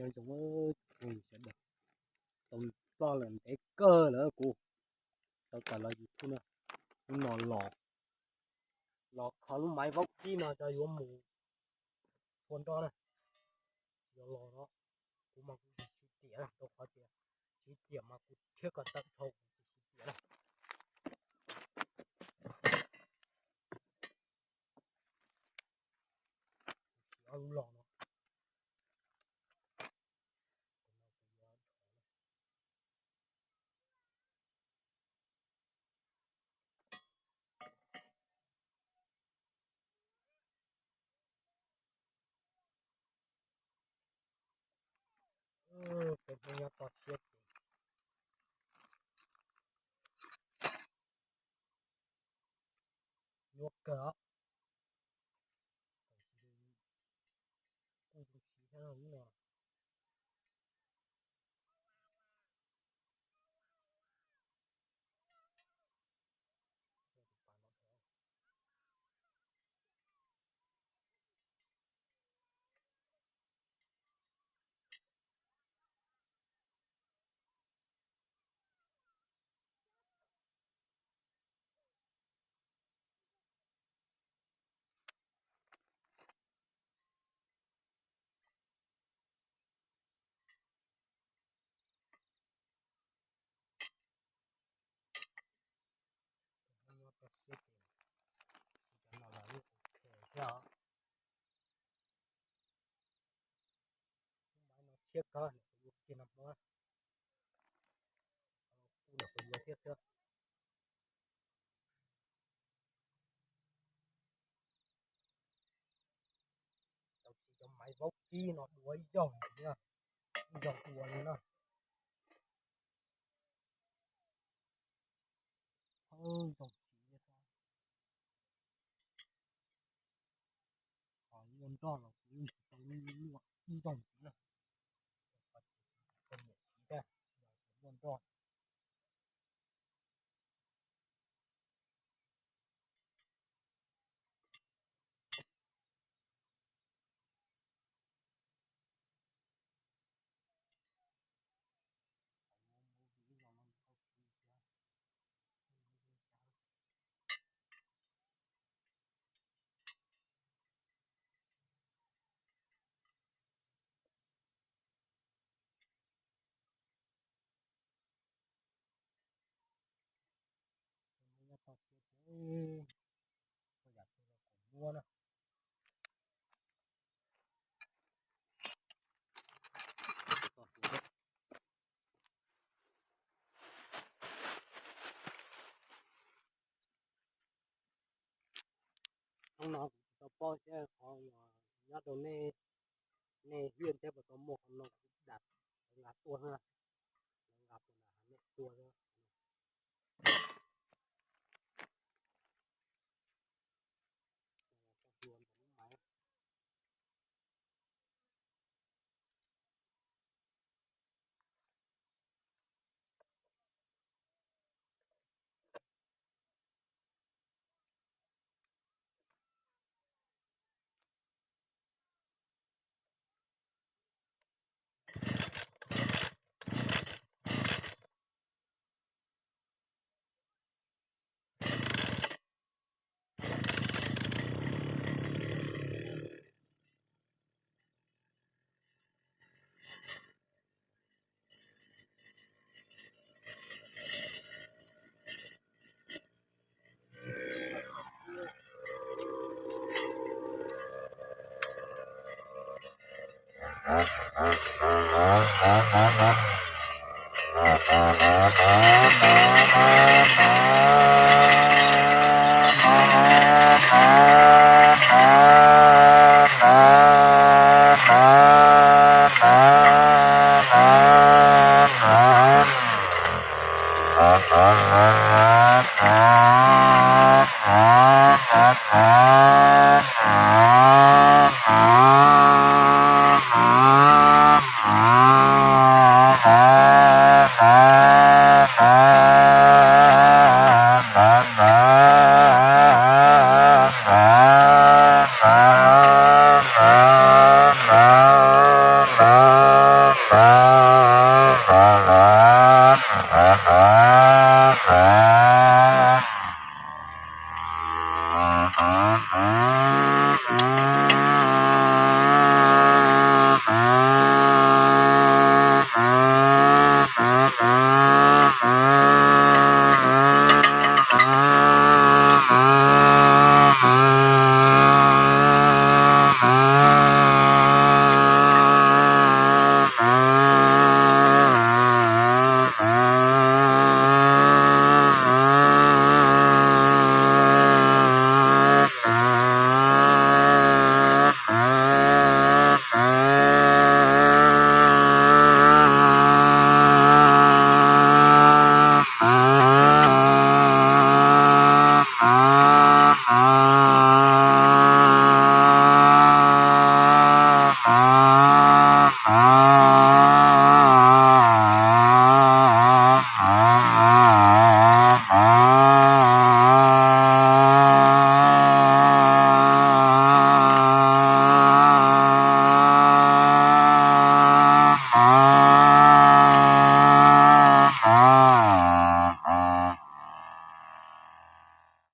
Nyob zoo, sawv daws, tau ploj lawm ntev kawg lawm kuv tau tawm los YouTube na. Hnub no los, los kho lub maiv vaub kib no cov yuav mus tua nroj na. Yuav los no, kuv mas kuv tsis siv riam rau qhov tias siv riam mas kuv thiab ko taw dhau kuv tsis siv riam na. Kuv siv ob lub los no. Peb Hmoob nyob toj siab ces nyuaj kawg os. Kuj zoo siv thiab no. Nyob toj siab ces siv cov no los yeej ok thiab os. Lub maiv no thiab kawg, kuv yuav kiag no hmo, kuv los kuv yuav thiab xwb. Tau siv cov maiv vaub kib no dua ib zaug ntxiv na, ib zaug dua li na. Ib zaug ntxiv, ho luaj nroj los kuv yeej tsis tau luaj ib zaug ntxiv na. Kuv niam siv thiab, luaj nroj. Nyob toj siab ces, koj yam twg los kuv muab na. Hnub no kuv tsis tau paub thiab, qhov uas nyob rau nej, nej hiaj thiab puas tau muaj qhov no kuv dam lawv nqa tuaj na, lawv nqa puas nram hav nej tuaj thiab. Toj hlua ntawm lub maiv.